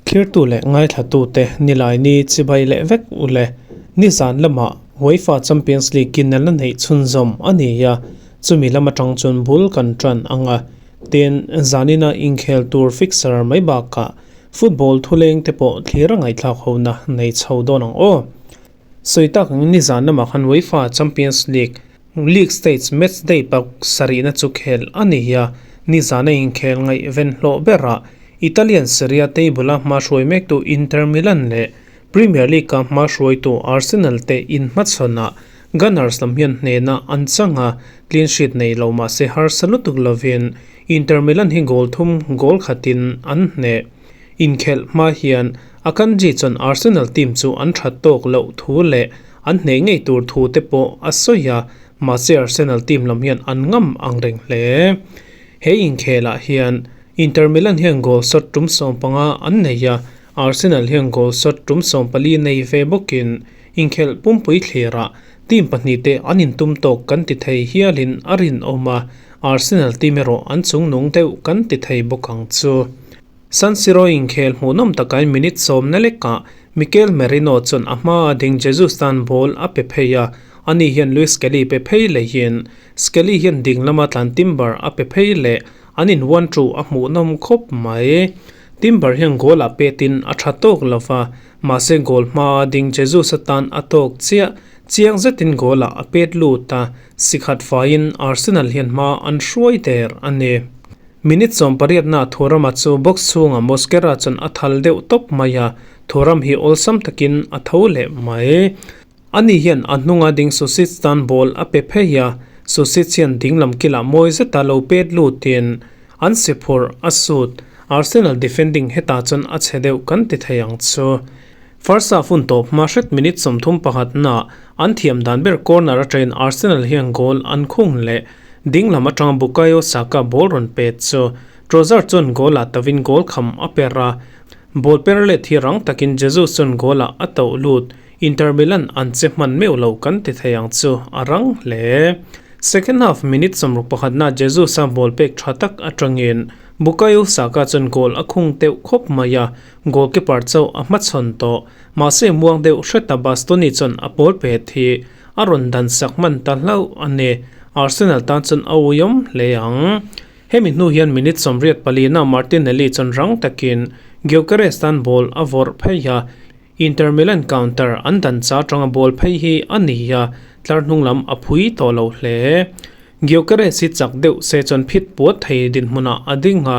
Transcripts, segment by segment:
Thlirtu leh ngaithlatute Nilaini chibai leh vek u le. Nizan lamah UEFA Champions League kinelna neih chhunzawm a ni a, chumi lam atang chuan bul kan tan ang a. Tin, zanina inkhel tur fixer mai bakah football thuleng te pawh thlir a ngaihthlak hona nei chho dawn ang aw. Sawi tak angin nizan lamah khan UEFA Champions League League stage match day pak sarihna chu khel a ni a, nizana inkhel ngaihven hlawh berah Italian Serie A table-a hma hruai mektu Inter Milan leh Premier League-a hma hruaitu Arsenal te inhmachhawnah Gunners lam hian hnehna an chang a, clean sheet nei lo mah se harsa lutuk lovin Inter Milan hi goal thum goal khatin an hneh. Inkhelh hma hian Akanji chuan Arsenal team chu an that tawk loh thu leh an hneh ngei tur thu te pawh a sawi a, mahse Arsenal team lam hian an ngam ang reng hle. He inkhelah hian Inter Milan hian goal shot tum 15 an nei a, Arsenal hian goal shot tum 14 nei ve bawkin inkhelh pumpui thlirah team pahnihte an intum tawk kan ti thei hialin a rinawm a, Arsenal team erawh an chungnung deuh kan ti thei bawk ang chu. San Siro inkhel hmuhnawm takain minute sawmna lekah Mikel Merino chuan a hmaa ding Jesus tan ball a pe phei a, ani hian Luis Skelly pe phei lehin Skelly hian ding lama tlan Timber a pe phei leh an in one two a hmuhnawm khawp mai. Timber hian goal ah petin a tha tawk lova, mahse goal hmaa ding Jesus atan a tawk chiah chiang zetin goal ah a pet lut a, sikhat faiin Arsenal hian hma an hruai der a ni. Minute 18 na Thurama chu box chhungah Mosquera chuan a thal deuh tawp mai a, Thuram hi awlsam takin a tho leh mai. Ani hian a hnunga ding Susic tan ball a pe phei a, Susic hian dinglam kilah mawi zeta lo pet lutin an si phurh a sut. Arsenal defending hetah chuan a chhe deuh kan ti thei ang chu. First half hun tawp hma hret minute 31 na an thiam dan ber corner atangin Arsenal hian goal an khung leh. Dinglam atanga Bukayo Saka ball rawn pet chu Trossard chuan goal ah tavin goal kham a per a, ball per let hi rang takin Jesus chuan goal ah a tauh lut. Inter Milan an che hman meuh lo kan ti thei ang chu a rang hle. Second half minute 61 na Jesus a ball pek tha tak atangin Bukayo Saka chuan goal a khung teuh khawp mai a, goalkeeper chauh a hmachhawn tawh. Mahse muang deuh hreta Bastoni chuan a ball pet hi A rawn dan sak hman ta hlauh a ni. Arsenal tan chuan a uiawm hle ang. Hemi hnu hian minute 84 na Martinelli chuan rang takin Gyökeres tan ball a vawrh phei a, Inter Milan counter an dan cha atanga ball phei hi a ni a, tlar hnung lam a phui tawh lo hle. Gyökeres hi chak deuh se chuan phit puat thei dinhmunah a ding a,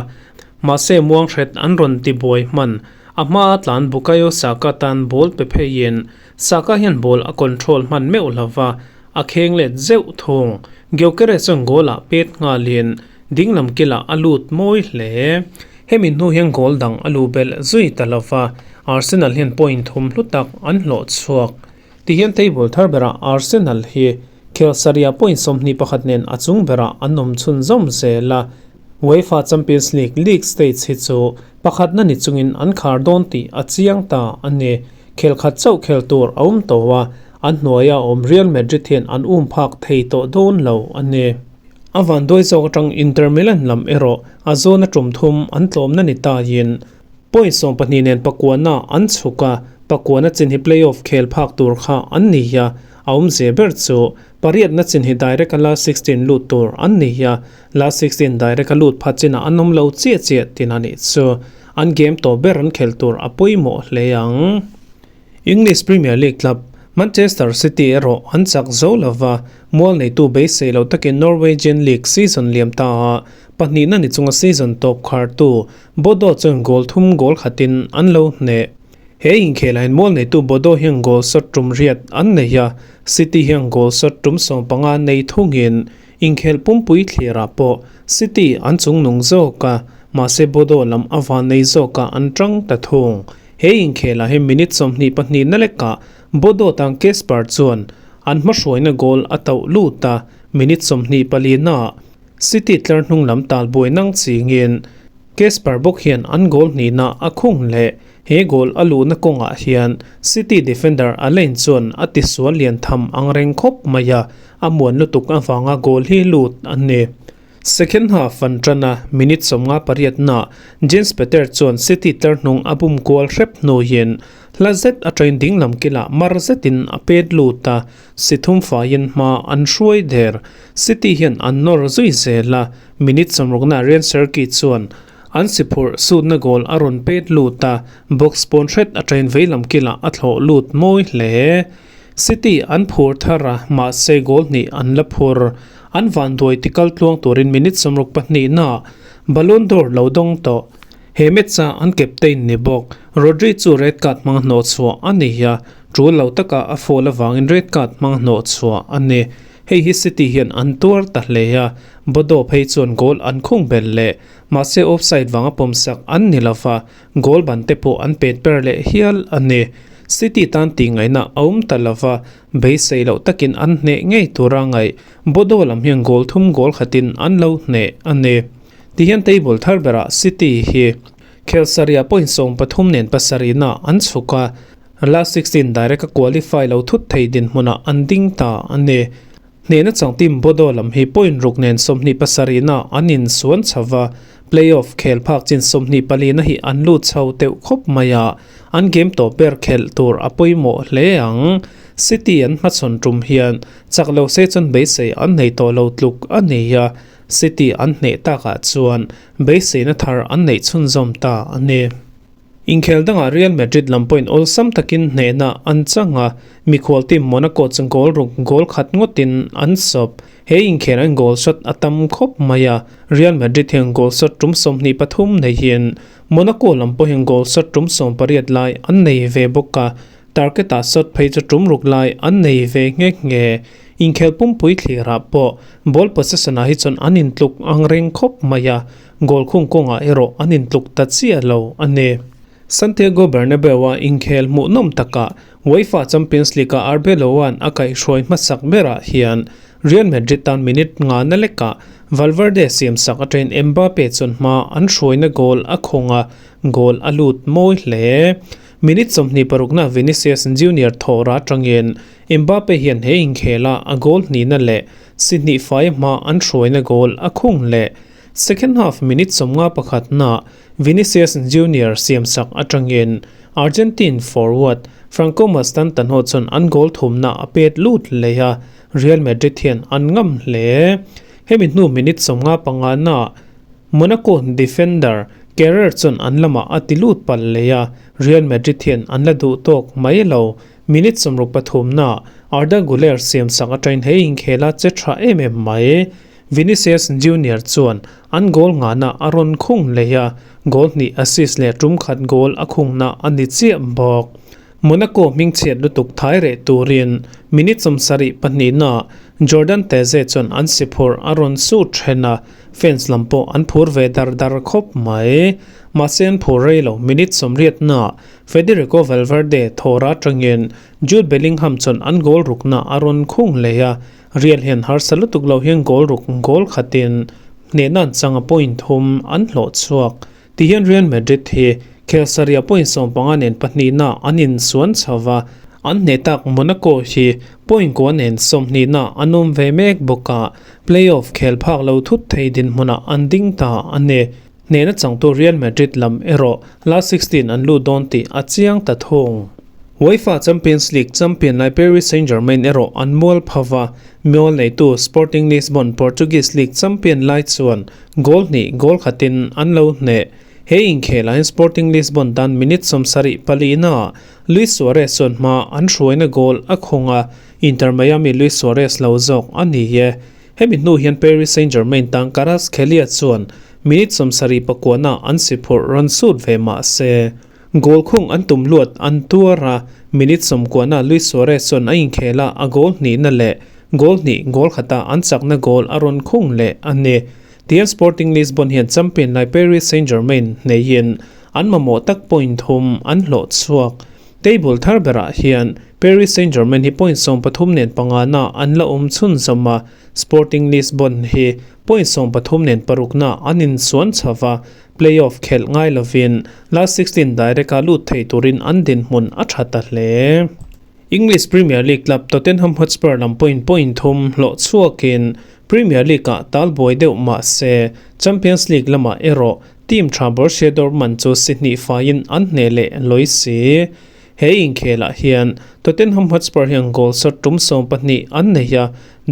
mahse muang hret an rawn ti buai hman. A hmaa tlan Bukayo Saka tan ball pe pheiin Saka hian ball a control hman meuh lova, a kheng let zeuh thung. Gyökeres chuan goal ah pet nghalin dinglam kilah a lut mawi hle. Hemi hnu hian goal dang a lu belh zui ta lova, Arsenal hian point thum hlu tak an hlawh chhuak. Tihian table thar berah Arsenal hi khel sarih point 21 nen a chung berah an awm chhunzawm zel a. UEFA Champions League league stage hi chu pakhatna ni chungin an khar dawn tih a chiang ta a ni. Khel khat chauh khel tur a awm tawh a, an hnuaia awm Real Madrid hian an um phak thei tawh dawn lo a ni. A vanduai zawk atang Inter Milan lam erawh a zawna tum thum an tlawmna ni taiin point 12 nen pakuana an chhuk a, pakuana chin hi playoff khel phak tur kha an ni a, a awmze ber chu pariatna chin hi direct a last 16 lut tur an ni a, last 16 direct a lut pha chinah an awm lo chiah chiah tin a nih chu. An game tawh ber an khelh tur a pawimawh hle ang. English Premier League club Manchester City erawh an chak zo lova, mual neitu beisei lo takin Norwegian League season liam ta a, pahnihna ni chunga season tawp khartu Bodo chuan goal thum goal khatin an lo hneh. He inkhelah hian mual neitu Bodo hian goal shot tum riat an nei a, City hian goal shot tum 15 nei thungin Inkhel pumpui thlirah pawh City an chungnung zawk a, mahse Bodo lam a van nei zawkah an tang ta thung. He inkhelah hi minute 22 na lekah Bodo tang Kasper chuan an hmahruaina goal a tauh lut a, minute 24 naah City tlar hnung lam tal buai nang chingin Kasper bawk hian an goal hnihna a khung leh. He goal a luhna kawngah hian City defender Alain chuan a tisual lian tham ang reng khawp mai a, a muan lutuk avanga goal hi lut a ni. Second half an ṭan a, minute 58 naah Jens Peter chuan City tlarhnung a bum kual hrep hnuin hla zet aṭain dinglam kilah mar zetin a pet lut a, si thum faiin hma an hruai der. City hian an nawr zui zel a, minute 60 naah Rayan Cherki chuan an si phurh sutna goal a rawn pet lut a, box pawn hret aṭain veilam kilah a thlawh lut mawi hle. City an phur thar a, mahse goal hnih an la phur. An vanduai tikal tluang turin minute 62 naah Ballon d'Or lo dawng tawh. He match-a an captain ni bawk Rodri chu red card hmang hnawh chhuah a ni a, tul lo taka a foul avangin red card hmang hnawh chhuah a ni. Hei hi City hian an tuar ta hle a, Bodo phei chuan goal an khung belh leh. Mahse offside vanga pawmsak an ni lova, goal ban te pawh an pet per leh hial a ni. City tan tih ngaihna a awm ta lova, beisei loh takin an hneh ngei tura ngaih Bodo lam hian goal thum goal khatin an lo hneh a ni. Tihian table thar berah City hi khel sarihah point 13 nen pasarihna an chhuk a, last 16 direct a qualify lo thut thei dinhmunah an ding ta a ni. Hnehna chang team Bodo lam hi point ruk nen 27 na an insuan chho va, playoff khel phak chin 24 na hi an lut chho teuh khawp mai a, an game tawp ber khelh tur a pawimawh hle ang. City an hmachhawn tum hian chak lo se chuan beisei an nei tawh lo tluk a ni a, City an hneh takah chuan beiseina thar an neih chhunzawm ta a ni. Inkhel dangah Real Madrid lam pawhin awlsam takin hnehna an chang a, mikhual team Monaco chu goal ruk goal khat ngawtin an sawp. He inkhel an goal shot a tam khawp mai a, Real Madrid hian goal shot tum 23 neihin Monaco lam pawhin goal shot tum 18 lai an nei ve bawk a, target-ah shot phei chu tum ruk lai an nei ve nghe nghe. Inkhel pumpui thlirah pawh ball possession-ah hi chuan an intluk ang reng khawp mai a, Goal khung kawngah erawh an intluk ta chiah lo a ni. Santiago Bernabeu-a inkhel hmuhnawm takah UEFA Champions League-a Arbeloa-a'n a kaihhruai hmasak berah hian Real Madrid tan minute nga na lekah Valverde siamsak atangin Mbappe chuan hma an hruaina goal a khawng a, goal a lut mawi hle. Minute 26-na Vinicius Junior thawhra atangin Mbappe hian he inkhela a goal hnihna leh si hnih fai hma an hruaina goal a khung leh. Second half minute 51 na Vinicius Junior siamsak atangin Argentine forward Franco Mastantuono chuan an goal thumna a pet lut leh a, Real Madrid hian an ngam hle. Hemi hnu minute 55 na Monaco defender Kehrer chuan an lamah a ti lut palh leh a, Real Madrid hian an la duh tawk mai lo. Minute 63 na Arda Guler siamsak atangin he inkhela che tha em em mai. Vinicius Junior chuan an goal ngahna a rawn khung leh a, goal hnih assist leh tum khat goal a khungna a ni chiah bawk. Monaco hmingchhiat lutuk thai reh turin minute 72 naah Jordan Teze chuan an si phurh a rawn sut then a, fans lam pawh an phur ve dar dar khawp mai. Mahse an phur rei lo, minute 80 naah Federico Valverde thawra atangin Jude Bellingham chuan an goal rukna a rawn khung leh a, Real hian harsa lutuk lo hian goal ruk goal khatin hnehna an chang a point thum an hlawh chhuak. Tihian Real Madrid hi khel sarihah point 15 nen pahnihna an insuan chho va, an hneh tak Monaco hi point kua nen 20na an awm ve mek bawk a, playoff khel phak lo thut thei dinhmunah an ding ta a ni. Hnehna changtu Real Madrid lam erawh last 16 an lut dawn tih a chiang ta thung. UEFA Champions League champion lai Paris Saint-Germain erawh an mual pho va, mual neitu Sporting Lisbon Portuguese League champion lai chuan goal hnih goal khatin an lo hneh. He inkhelah hian Sporting Lisbon tan minute 74 naah Luis Suarez chuan hma an hruaina goal a khawng a, Inter Miami Luis Suarez lo zawk a ni e. Hemi hnu hian Paris Saint-Germain tan Kvaratskhelia chuan minute 79 naah an si phurh rawn sut ve mah se, goal khung an tum luat an tuar a, minute 90 naah Luis Suarez chuan a inkhel a, a goal hnihna leh goal hnih goal khata an chakna goal a rawn khung leh a ni. Tihian Sporting Lisbon hian champion lai Paris Saint-Germain hneihin an mamawh tak point thum an hlawh chhuak. Table thar berah hian Paris Saint-Germain hi point 13 nen panga na an la awm chhunzawm a, Sporting Lisbon hi point 13 nen paruk na an insuan chho va, playoff khelh ngai lovin last 16 direct a lut thei turin an dinhmun a tha ta hle. English Premier League club Tottenham Hotspur lam point point thum hlawh chhuakin Premier League-ah talbuai deuh mah se Champions League lamah erawh team tha Borussia Dortmund chu si hnih faiin an hneh leh lawi si. He inkhelah hian Tottenham Hotspur hian goal shot tum 12 an nei a,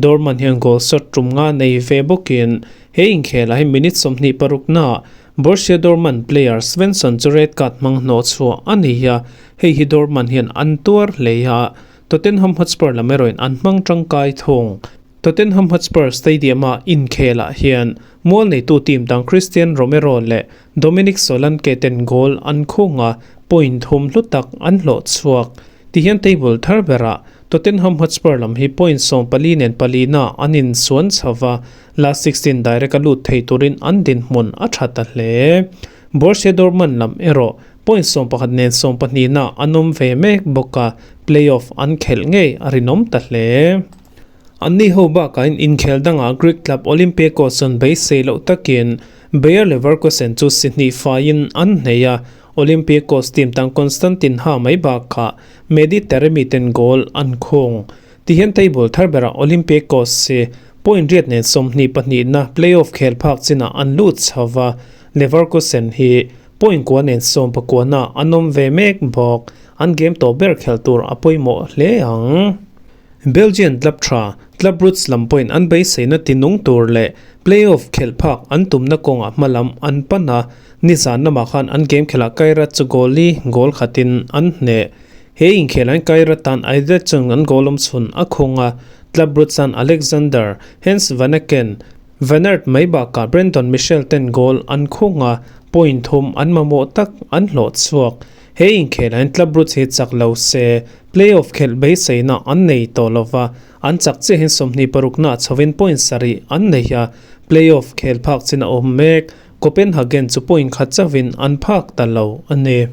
Dortmund hian goal shot tum nga nei ve bawkin he inkhelah hi minute 26 naah Borussia Dortmund player Svensson chu red card hmang hnawh chhuah a ni a, hei hi Dortmund hian an tuar hle a, Tottenham Hotspur lam erawhin an hmang tangkai thung. Tottenham Hotspur Stadium-a inkhelah hian mual neitu team dang Cristian Romero leh Dominic Solanke ten goal an khung a, point thum hlu tak an hlawh chhuak. Tihian table thar berah Tottenham Hotspur lam hi point 14 nen palina an insuan chho va, last 16 direct a lut thei turin an dinhmun a tha ta hle. Borussia Dortmund lam erawh point 11 nen 12 na an awm ve mek bawk a, playoff an khelh ngei a rinawm ta hle. Anni ho bakain inkhel dangah Greek club Olympiakos chuan beisei loh takin Bayer Leverkusen chu si hnih faiin an hnei a, Olympiakos team tang Konstantin Ha mai bakah Mehdi Taremi ten goal an khung. Tihian table thar berah Olympiakos hi point riat nen 22 na playoff khel phak chinah an lut chho va, Leverkusen hi point kua nen 19 na an awm ve mek bawk. An game tawh ber khel tur a pawimawh hle ang. Belgian club tha Club Brugge lam pawhin an beiseina tinung tur leh playoff khelh phak an tumna kawngah hma lam an pan a, nizan lamah khan an game khelhah Kairat chu goal li goal khatin an hneh. He inkhel an Kairat tan Aidret chuan an goal awm chhun a khung a, Club Brugge tan Alexander Hans Vanaken, Van Aert mai bakah Brandon Michel ten goal an khung a, point thum an mamawh tak an hlawh chhuak. He inkhel an Club Brugge hi chak lo se playoff khelh beiseina an nei tawh lo va, an chak chiah hian 26 na chhovin point sarih an nei a, playoff khel phak chin a awm mek. Copenhagen chu point khat chauhin an phak ta lo a ni.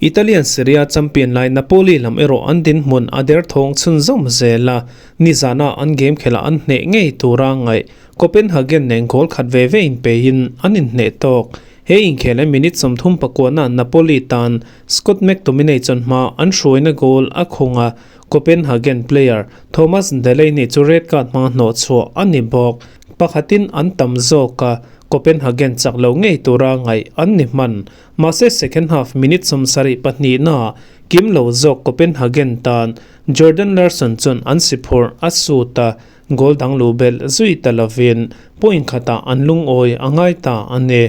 Italian Serie A champion lai Napoli lam erawh an dinhmun a derthawng chhunzawm zel a, nizana an game khelhah an hneh ngei tura ngaih Copenhagen nen goal khat ve ve inpeiin an inhneh tawk. He inkhel hi minute 39 na Napoli tan Scott McTominay chuan hma an hruaina goal a khung a, Copenhagen player Thomas Delaney chu red card hmanga hnawh chhuah a ni bawk. Pakhatin an tam zawk a, Copenhagen chak lo ngei tura ngaih an ni hman. Mahse second half minute 74 na kim lo zawk Copenhagen tan Jordan Larsson chuan an si phurh a sut a, goal dang lu belh zui ta lovin point khatah an lungawi a ngai ta a ni.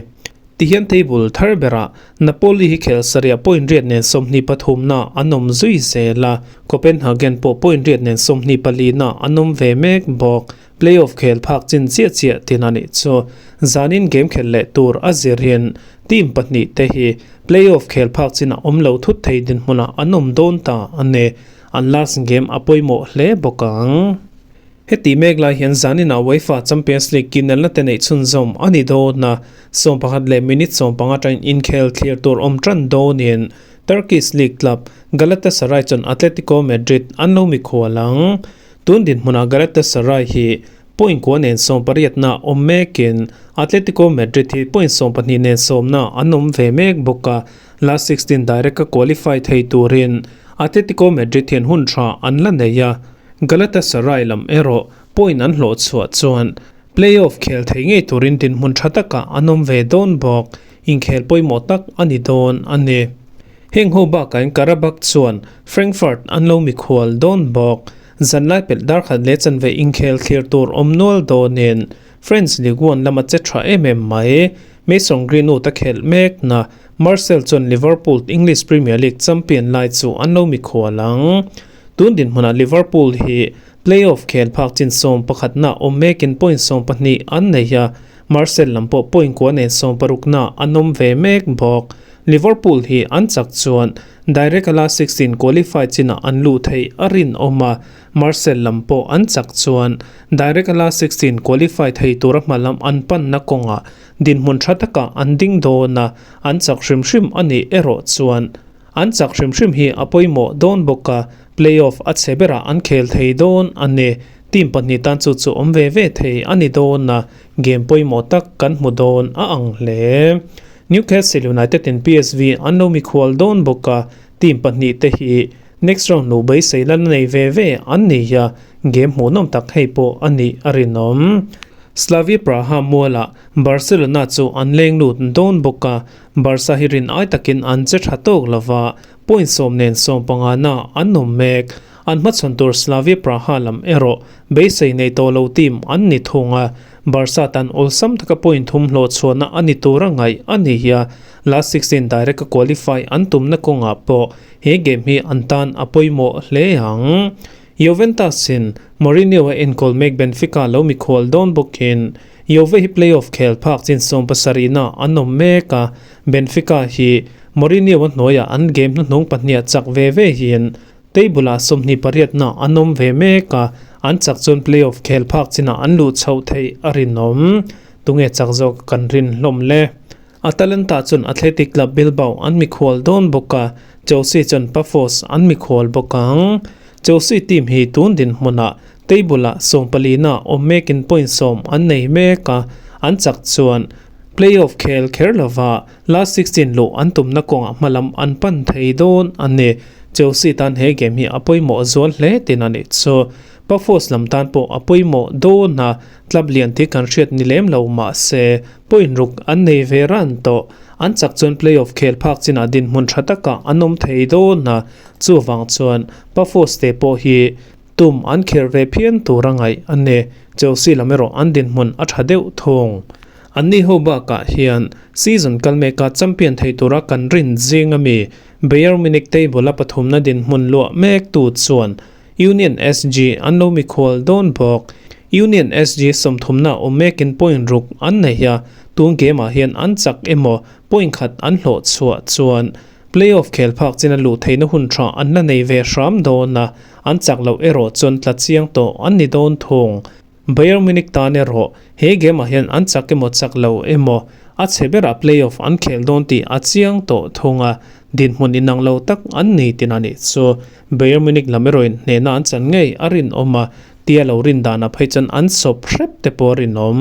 Tihian table thar berah Napoli hi khel sarih point riat nen 23 na an awm zui zel a, Copenhagen pawh point riat nen 24 na an awm ve mek bawk. Playoff khel phak chin chiah chiah tin a nih chu. Zanin game khel leh tur a zirin team pahnih te hi playoff khel phak chinah awm lo thut thei dinhmunah an awm dawn ta a ni. An last game a pawimawh hle bawk ang. Heti mek lai hian zaninah UEFA Champions League kinelna te neih chhunzawm a ni dawn a, 11 leh minute 15 atangin inkhel thlir tur awm tan dawnin Turkish League club Galatasaray chuan Atletico Madrid an lo mikhual ang. Tun dinhmunah Galatasaray hi point kua nen 18 na awm mekin Atletico Madrid hi point 12 nen 10 na an awm ve mek bawk a, last 16 direct a qualify thei turin Atletico Madrid hian hun tha an la nei a, Galatasaray lam erawh point an hlawh chhuah chuan playoff khel thei ngei turin dinhmun tha takah an awm ve dawn bawk. Inkhel pawimawh tak a ni dawn a ni. Heng ho bakain Qarabag chuan Frankfurt an lo mikhual dawn bawk. Zanlai pelh dar khat leh chanve inkhel thlir tur awm nual dawnin French Ligue 1 lama che tha em em mai. Mason Greenwood a khelh mek na Marseille chuan Liverpool English Premier League champion lai chu an lo mikhual ang. Tun dinhmunah Liverpool hi playoff khel phak chin 11 na awm mekin point 12 an nei a, Marseille lam pawh point kua nen 16 na an awm ve mek bawk. Liverpool hi an chak chuan direct a last 16 qualify chinah an luh theih a rinawm a, Marseille lam pawh an chak chuan direct a last 16 qualify thei tura hma lam an panna kawngah dinhmun tha takah an ding dawn a, an chak hrim hrim a nih erawh chuan an chak hrim hrim hi a pawimawh dawn bawk a, playoff a chhe berah an khel thei dawn a ni. Team pahnih tan chu chu awm ve ve thei a ni dawn a, game pawimawh tak kan hmu dawn a ang hle. Newcastle United in PSV an lo mikhual dawn bawk a, team pahnih te hi next round lu beisei la nei ve ve an ni a, game hmuhnawm tak hei pawh a nih a rinawm. Slavia Praha mualah Barcelona chu an leng lut dawn bawk a, Barca hi rin ai takin an che tha tawk lova, point sawm nen sawm panga na an awm mek. An hmachhawn tur Slavia Praha lam erawh beisei nei tawh lo team an ni thung a, Barca tan awlsam taka point thum hlawh chhuahna a ni tura ngaih a ni a, last 16 direct a qualify an tumna kawngah pawh he game hi an tan a pawimawh hle ang. Juventus in Mourinho a enkawl mek Benfica lo mikhual dawn bawkin Juve hi play-off khel phak chin 70 na an awm mek a, Benfica hi Mourinho a hnuaiah an game hnuhnung pahniha chak ve ve hian table ah 28 na an awm ve mek a, an chak chuan play-off khel phak chinah an luh chhoh theih a rinawm. Tunge chak zawk kan rin hlawm le? Atalanta chuan Athletic Club Bilbao an mikhual dawn bawk a, Chelsea chuan Pafos an mikhual bawk ang. Chelsea team hi tun dinhmunah table ah 14 na awm mekin point sawm an nei mek a, an chak chuan play-off khel kher lova last 16 luh an tumna kawngah hmalam an pan thei dawn a ni. Chelsea tan he game hi a pawimawh zual hle tin a nih chu. Pafos lam tan pawh a pawimawh dawn a, Club lian tih kan hriat ni lem lo mahse point ruk an nei ve ran tawh. An chak chuan play-off khel phak chinah dinhmun tha takah an awm thei dawn a, chuvang chuan Pafos te pawh hi tum an kher ve phian tur a ngaih a ni. Chelsea lam erawh an dinhmun a tha deuh thung. Anni ho bakah hian season kal meka champion thei tura kan rin zing ami Bayern Munich table a pathumna dinhmun luah mek tu chuan Union SG an lo mikhual dawn bawk. Union SG 30 na awm mekin point ruk an nei a, tun game ah hian an chak emaw point khat an hlawh chhuah chuan play-off khel phak chin a luh theihna hun tha an la nei ve hram dawn a, an chak loh erawh chuan tla chiang tawh an ni dawn thung. Bayern Munich tan erawh he game ah hian an chak emaw chak lo emaw a chhe berah play-off an khel dawn tih a chiang tawh thung a, dinhmun inang lo tak an ni tin a nih chu. Bayern Munich lam erawhin hnehna an chan ngei a rinawm a, tia lo rin danah phei chuan an sawp hrep te pawh a rinawm.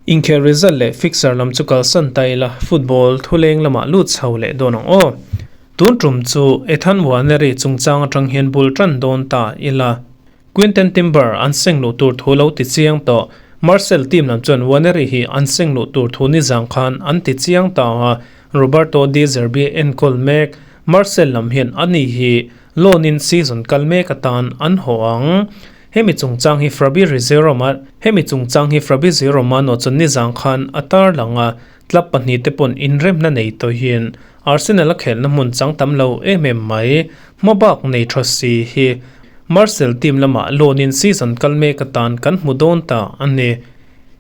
Inkhel result leh fixture lam chu kalsan ta ila, football thuleng lamah lut chho leh dawn ang aw. Tun tum chu Ethan Nwaneri chungchang atang hian bul tan dawn ta ila. Quinten Timber an seng luh tur thu lo ti chiang tawh. Marseille team lam chuan Nwaneri hi an seng luh tur thu nizang khan an ti chiang ta a, Roberto De Zerbi enkawl mek. Marseille lam hian ani hi loan in season kal mek atan an haw ang. Hemi chungchang hi Fabrizio Roma Hemi chungchang hi Fabrizio Romano chuan nizang khan a tarlang a, club pahnih te pawn inremna nei tawhin Arsenal a khelhna hmun chang tam lo em em mai. Hmabak nei tha si hi Marseille team lamah loan in season kal mek atan kan hmu dawn ta a ni.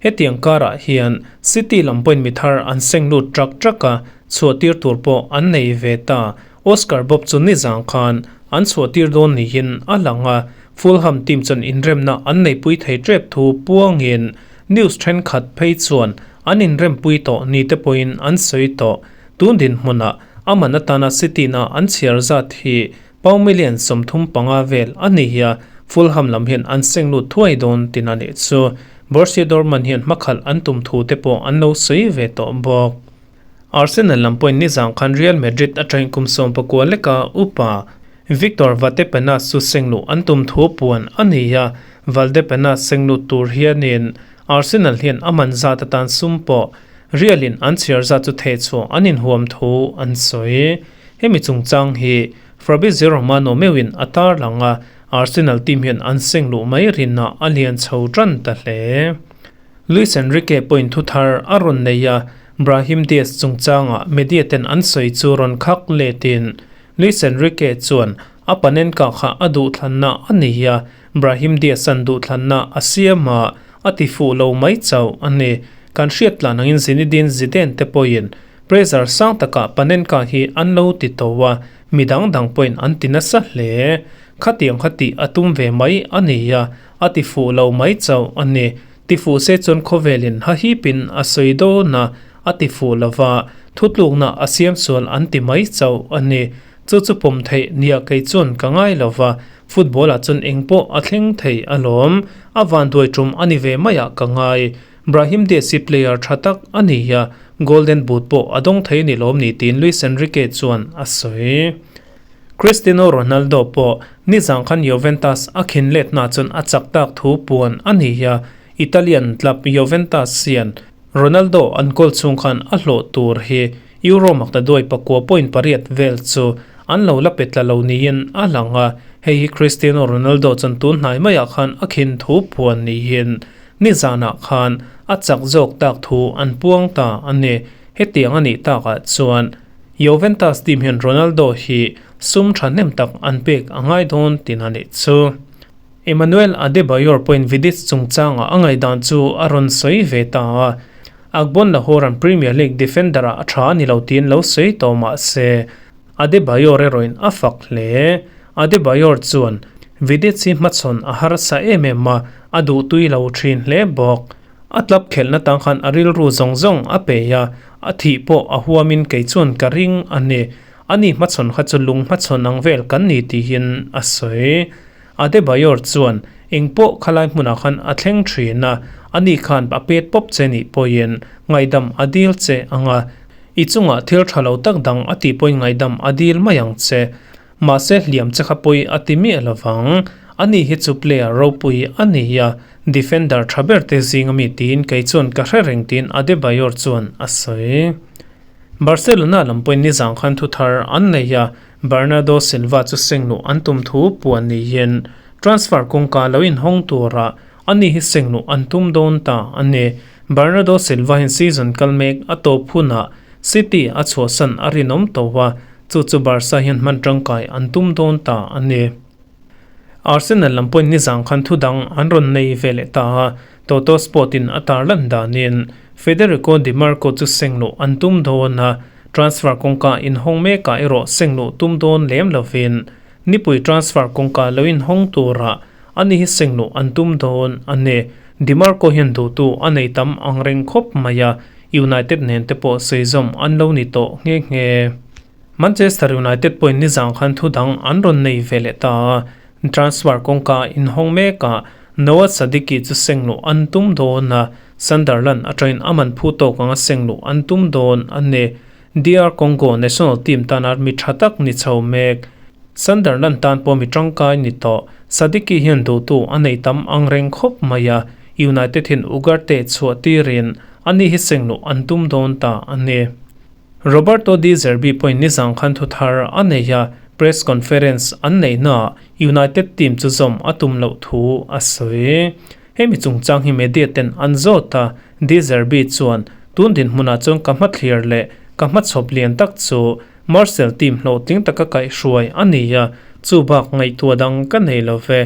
Hetiang karah hian City lam pawhin mi thar an seng lut trak trak a, chhuahtir tur pawh an nei ve ta. Oscar Bobb chu nizang khan an chhuahtir dawn niin a lang a, Fulham team chuan inremna an neipui thei tep thu puangin news thenkhat phei chuan an inrempui tawh ni te pawhin an sawi tawh. Tun dinhmunah a man atana City na an chhiar zat hi pound million 35 vel a ni a, Fulham lam hian an seng lut thuai dawn tin a nih chu. Borussia Dortmund hian hmakhalh an tum thu te pawh an lo sawi ve tawh bawk. Arsenal lam pawhin nizang khan Real Madrid atangin kum 19 leka upa Victor Valdepenas chu seng luh an tum thu puan a ni a, Valdepenas seng lut tur hianin Arsenal hian a man zat atan sum pawh Real in an chhiar zat chu theh chhuah an inhuam thu an sawi. Hemi chungchang hi Fabrizio Romano meuhin a tarlang a, Arsenal team hian an seng luh mai rinna a lian chho tan ta hle. Luis Enrique pawhin thu thar a rawn nei a, Brahim Diaz chungchangah media ten an sawi chu rawn khak letin Luis Enrique chuan a Panenka kha a duhthlanna a ni a, Brahim Diaz an duhthlanna a siam a, a ti fuh lo mai chauh a ni. Kan hriat tlan angin Zinedine Zidane te pawhin pressure sang takah Panenka hi an lo ti to a, mi dang dang pawhin an ti nasa hle. Khatiang kha tih a tum ve mai a ni a, a ti fuh lo mai chauh a ni. Ti fuh se chuan khawvelin ha hipin a sawi dawn a, a ti fuh lova, thutlukna a siam sual an ti mai chauh a ni. Chu chu pawm theih nia kei chuan ka ngai lova, football ah chuan eng pawh a thleng thei alawm. A vanduai tum a ni ve maiah ka ngai. Brahim Diaz hi player tha tak a ni a, Golden Boot pawh a dawng thei ni lawm ni tiin Luis Enrique chuan a sawi. Cristiano Ronaldo pawh nizang khan Juventus a khin letna chuan a chak tak thu puan a ni a. Italian club Juventus hian Ronaldo an kawl chhung khan a hlawh tur hi Euro maktaduai pakua point pariat vel chu an lo la pe tla lo niin a lang a, hei hi Cristiano Ronaldo chuan tun hnai maiah khan a khin thu phuan niin nizanah khan a chak zawk tak thu an puang ta a ni. Hetiang a nih takah chuan Juventus team hian Ronaldo hi sum thahnem tak an pek a ngai dawn tin a nih chu. Emmanuel Adebayor pawhin Vidic chungchangah a ngaihdan chu a rawn sawi ve ta a, Agbon Lahore-a'n Premier League defender-ah a tha a ni lo tiin lo sawi tawh mah se, Adebayor erawhin a fak hle. Adebayor chuan, Vidic hi hmachhawn a harsa em em a, a duhtui lo thin hle bawk. A club khelhna tang khan a rilru zawng zawng a pe a, a thih pawh a huamin kei chuan ka ring a ni. Ani hmachhawn kha chu lung hmachhawn ang vel kan ni tihin a sawi. Adebayor chuan engpawh khalai hmunah khan a thleng thin a, ani khan a pet pawp che nih pawhin ngaihdam a dil che ang a, i chungah thil tha lo tak dang a tih pawhin ngaihdam a dil mai ang che. Mahse hliam che kha pawi a ti miah lovang. Ani hi chu player ropui a ni a, defender tha ber te zing ami tiin kei chuan ka hre reng tiin Adebayor chuan a sawi. Barcelona lam pawhin nizang khan thu thar an nei a, Bernardo Silva chu sengluh an tum thu puan niin transfer kawngka lo inhawng tura ani hi sengluh an tum dawn ta a ni. Bernardo Silva hian season kal mek a tawp hunah City a chhuahsan a rinawm tawh a, chu chu Barca hian hman tangkai an tum dawn ta a ni. Arsenal lam pawhin nizang khan thu dang an rawn nei ve leh ta a, Toto Sport in a tarlan danin Federico Dimarco chu sengluh an tum dawn a, transfer kawngka inhawng mekah erawh sengluh tum dawn lem lovin nipui transfer kawngka lo inhawng turah ani hi sengluh an tum dawn a ni. Dimarco hian duhtu a nei tam ang reng khawp mai a, United nen te pawh sawi zawm an lo ni tawh nghe nghe. Manchester United pawhin nizang khan thu dang an rawn nei ve leh ta a, transfer kawngka inhawng mekah Noah Sadiki chu sengluh an tum dawn a, Sunderland atangin a man phu tawk anga sengluh an tum dawn a ni. DR Congo national team tana mi tha tak ni chho mek. Sunderland tan pawh mi tangkai ni tawh. Sadiki hian duhtu a nei tam ang reng khawp mai a, United hian Ugarte chhuah tirin ani hi sengluh an tum dawn ta a ni. Roberto De Zerbi pawhin nizang khan thu thar a nei a, press conference an neihnaah United team chu zawm a tum loh thu a sawi. Hemi chungchang hi media ten an zawt a, De Zerbi chuan, Tun dinhmunah chuan ka hmathlir leh ka hmachhawp lian tak chu Marseille team hlawhtling taka kaihhruai a ni a, chu bak ngaihtuah dang ka nei lo ve.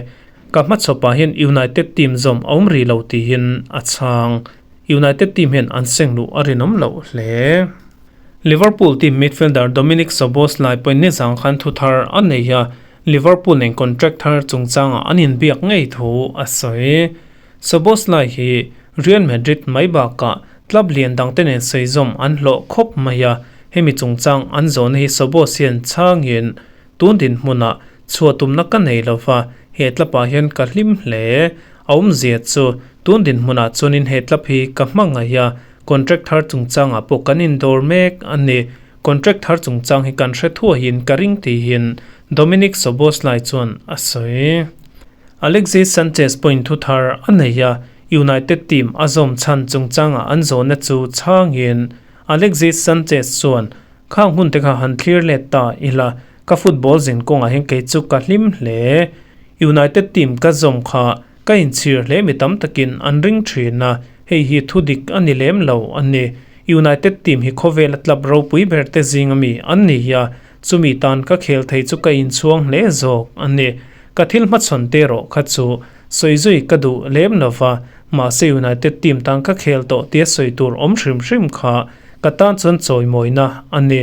Ka hmachhawpah hian United team zawm a awm rih lo tiin a chhang. United team hian an seng luh a rinawm loh hle. Liverpool team midfielder Dominik Szoboszlai pawhin nizang khan thu thar a nei a, Liverpool nen contract thar chungchangah an inbiak ngei thu a sawi. Szoboszlai hi Real Madrid mai bakah club lian dangte nen sawi zawm an hlawh khawp mai a, hemi chungchang an zawhna hi Szobosz hian chhangin tun dinhmunah chhuah tumna ka nei lova, he club-ah hian ka hlim hle. A awmzia chu, tun dinhmunah chuanin he club hi ka hmangaih a, contract thar chungchangah pawh kan indawr mek a ni. Contract thar chungchang hi kan hre thuahin ka ring tihin Dominik Szoboszlai chuan a sawi. Alexis Sanchez pawhin thu thar a nei a, United team a zawm chhan chungchangah an zawhna chu chhangin Alexis Sanchez chuan, Khang hun te kha han thlir let ta ila, ka football zin kawngah hian kei chu ka hlim hle. United team ka zawm kha ka inchhir hle mi tam takin an ring thin a, hei hi thu dik a ni lem lo a ni. United team hi khawvela club ropui ber te zing ami an ni a, chumi tan ka khel thei chu ka inchhuang hle zawk a ni. Ka thil hmachhawn te erawh kha chu sawi zui ka duh lem lo va, mahse United team tan ka khel tawh tia sawi tur awm hrim hrim kha ka tan chuan chawimawina a ni.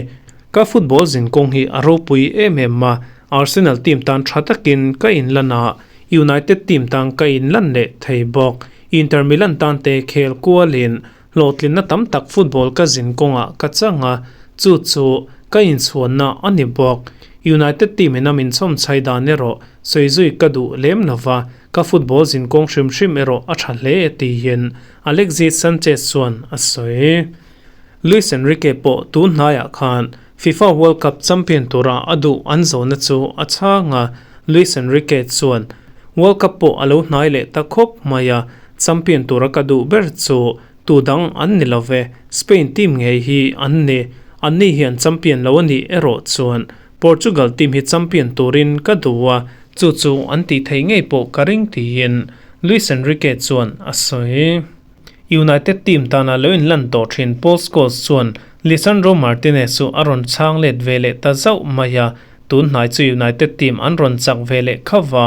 Ka football zin kawng hi a ropui em em a, Arsenal team tan tha takin ka inlan a, United team tan ka inlan leh thei bawk. Inter Milan tan te khel kualin hlawhtlinna tam tak football ka zin kawngah ka chang a, chu chu ka inchhuanna a ni bawk. United team in a min chhawm chhai dan erawh sawi zui ka duh lem lo va, ka football zin kawng hrim hrim erawh a tha hle tiin Alexis Sanchez chuan a sawi. Luis Enrique pawh tun hnaiah khan FIFA World Cup champion tura a duh an zawhna chu a chhang a, Luis Enrique chuan World Cup pawh a lo hnai leh ta khawp mai a, Champion tura ka duh ber chu tu dang an ni lo ve, Spain team ngei hi an ni. Anni hian champion lo a nih erawh chuan Portugal team hi champion turin ka duh a, chu chu an tih theih ngei pawh ka ring tiin Luis Enrique chuan a sawi. United team tana lo inlan tawh thin Paul Scholes chuan Lisandro Martinez chu a rawn chhang let ve leh ta zauh mai a, tun hnai chu United team an rawn chak ve leh kha va,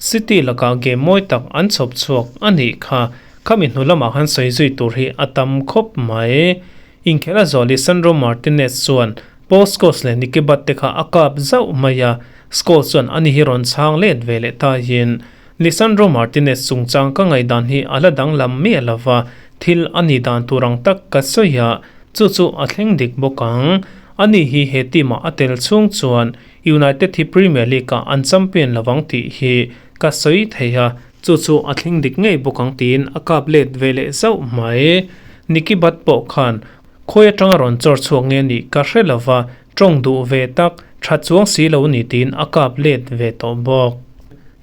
City lakah game mawi tak an chhawp chhuak a nih kha. Khami hnu lamah khan sawi zui tur hi a tam khawp mai. Inkhela zawh Lisandro Martinez chuan Paul Scholes leh Nicky Butt te kha a kap zauh mai a, Scholes chuan ani hi rawn chhang let ve leh taiin Lisandro Martinez chungchang ka ngaihdan hi a la danglam miah lo va, thil a nih dan tur ang tak ka sawi a, chu chu a thleng dik bawk ang. Ani hi he team ah a tel chhung chuan United hi Premier League ah an champion lo vang tih hi ka sawi thei a, chu chu a thleng dik ngei bawk ang tiin a kap let ve leh zauh mai. Nicky Butt pawh khan khawi atanga rawn chawr chhuak nge nih ka hre lo va, tawng duh ve tak, tha chuang si lo ni tiin a kap let ve tawh bawk.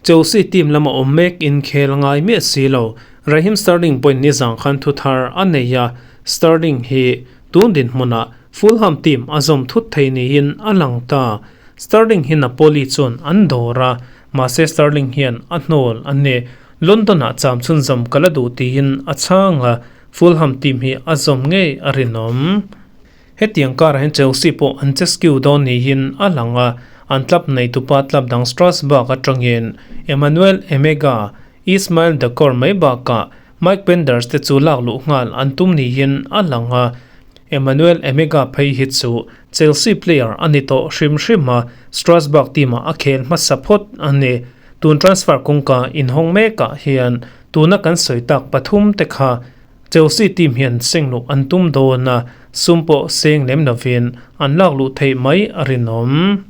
Chelsea team lama awm mek inkhel ngai miah si lo. Raheem Sterling pawhin nizang khan thu thar a nei a, Sterling hi tun dinhmunah Fulham team a zawm thut thei niin a lang ta. Sterling hi Napoli chuan an dawr a, mahse Sterling hian a hnawl a ni. London-ah cham chhunzawm ka la duh tiin a chhang a, Fulham team hi a zawm ngei a rinawm. Hetiang karah hian Chelsea pawh an che skew dawn niin a lang a, an club neitupa club dang Strasbourg atangin Emmanuel Emegha, Ismail Dakor mai bakah Mike Penders te chu lak luh nghal an tum niin a lang a. Emmanuel Emegha phei hi chu Chelsea player a ni tawh hrim hrim a, Strasbourg team-ah a khel hmasa phawt a ni. Tun transfer kawngka inhawng mekah hian tuna kan sawi tak pathum te kha Chelsea team hian seng luh an tum dawn a, sum pawh seng lem lovin an lak luh theih mai a rinawm.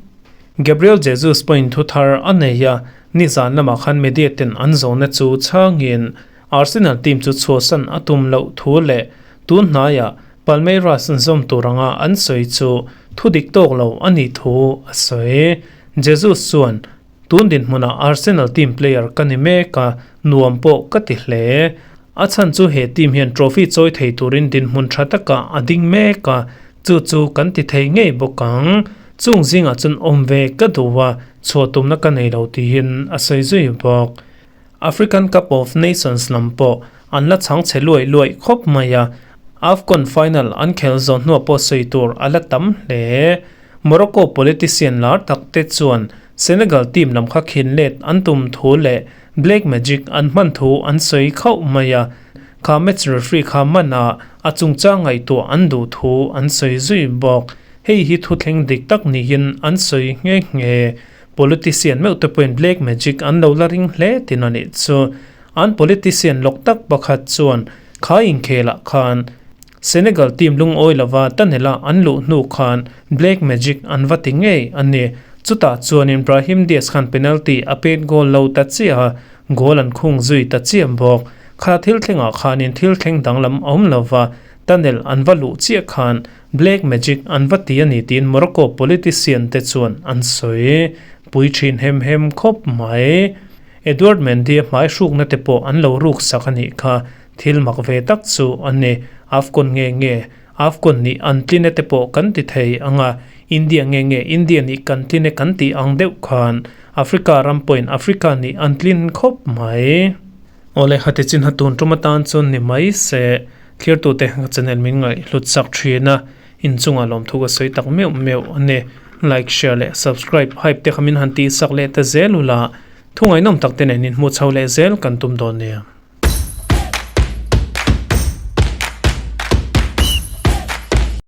Gabriel Jesus pawhin thu thar a nei a, nizan lamah khan media ten an zawhna chu chhangin Arsenal team chu chhuahsan a tum loh thu leh tun hnaiah Palmeiras zawm tur anga an sawi chu thu dik tawk lo a nih thu a sawi. Jesus chuan Tun dinhmunah Arsenal team player ka ni mek a, nuam pawh ka ti hle. A chhan chu he team hian trophy chawi thei turin dinhmun tha takah a ding mek a, chu chu kan ti thei ngei bawk ang. Chung zingah chuan awm ve ka duh a, chhuah tumna ka nei lo tiin a sawi zui bawk. African Cup of Nations lam pawh an la chhang chhe luaih luaih khawp mai a, AFCON final an khel zawh hnuah pawh sawi tur a la tam hle. Morocco politician lar tak te chuan Senegal team lam kha khin let an tum thu leh black magic an hman thu an sawi khauh mai a, kha match referee kha man a a chungchang ngaihtuah an duh thu an sawi zui bawk. Hei hi thuthleng dik tak niin an sawi nghe nghe. Politician meuh te pawhin black magic an lo la ring hle tin a nih chu. An politician lawk tak pakhat chuan kha inkhelah khan Senegal team lungawi lova tunnel-a an luh hnu khan black magic an va ti ngei a ni. Chutah chuanin Brahim Diaz khan penalty a pet goal lo ta chiah a, goal an khung zui ta chiah bawk. Kha thil thlengah khanin thil thleng danglam a awm lova, tunnel an va luh chiah khan black magic an va ti a ni tiin Morocco politician te chuan an sawi pui thin hem hem khawp mai. Edouard Mendy-a hmai hrukna te pawh an lo ruk sak a nih kha. Thil mak ve tak chu a ni. AFCON nge nge AFCON nih an tline te pawh kan ti thei ang a, India nge nge India nih kan tline kan tih ang deuh khan Africa ram pawhin Africa nih an tlin khawp mai. Awle hati chin ha tun tum atan chuan ni mai se thlirtute ka channel min ngaih hlut sak thin a, inchungah lawmthu ka sawi tak meuh meuh a ni. Like, share leh subscribe hype te kha min han tih sak leh ta zel ula, thu ngaihnawm tak te nen inhmuh chho leh zel kan tum dawn nia.